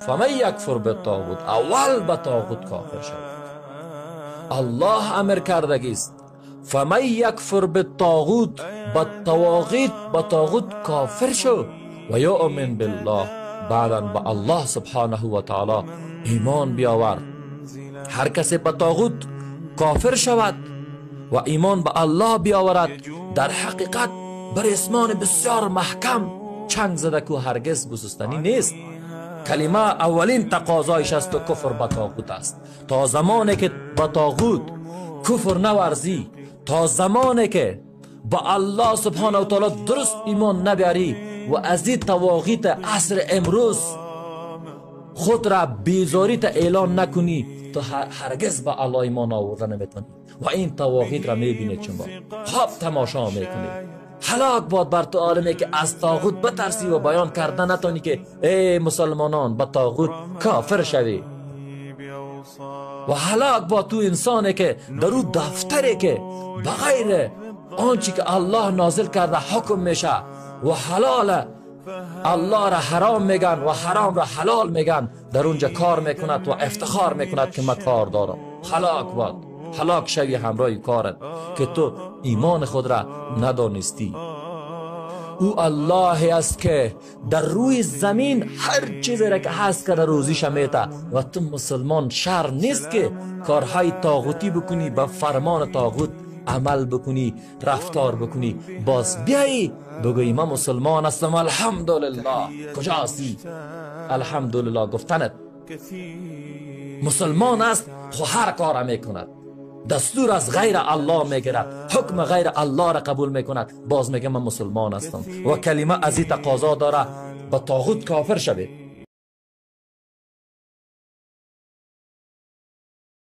فمن یکفر بالطاغوت، اول به طاغوت کافر شود. الله امر کردگیست فمن یکفر بالطاغوت، به طواغیت، به طاغوت کافر شو و یؤمن بالله، بعدا به الله سبحانه و تعالی ایمان بیاور. هر کسی به طاغوت کافر شود و ایمان به الله بیاورد، در حقیقت بر اسمان بسیار محکم چنگ زده که هرگز گسستنی نیست. کلمه اولین تقاضایش است و کفر به طاغوت است. تا زمانی که به طاغوت کفر نورزی، تا زمانی که با الله سبحانه و تعالی درست ایمان نبیاری و از این طواغیت عصر امروز خود را بیزاریت اعلان نکنی، تو هرگز به الله ایمان آورده نمیتونی. و این طواغیت را میبینید شما خواب تماشا میکنید. هلاک باد بر تو عالمی که از طاغوت بترسی و بیان کرده نتانی که ای مسلمانان به طاغوت کافر شوی. و هلاک باد تو انسانی که در او دفتری که بغیر آنچه که الله نازل کرده حکم میشه و حلال الله را حرام میگن و حرام را حلال میگن، در اونجا کار میکند و افتخار میکند که من کار دارم. هلاک باد، هلاک شوی همراه کارت که تو ایمان خود را ندانستی. او الله است که در روی زمین هر چیزی را که هست کرده روزیش میته و تو مسلمان شرم نیست که کارهای طاغوتی بکنی، به فرمان طاغوت عمل بکنی، رفتار بکنی، باز بیایی بگویی من مسلمان هستم الحمدلله. کجا هستی؟ الحمدلله گفتنت مسلمان است، خو هر کار میکند، دستور از غیر الله میگیرد، حکم غیر الله را قبول میکند، باز میگه من مسلمان هستم. و کلمه از این تقاضا داره به طاغوت کافر شوید.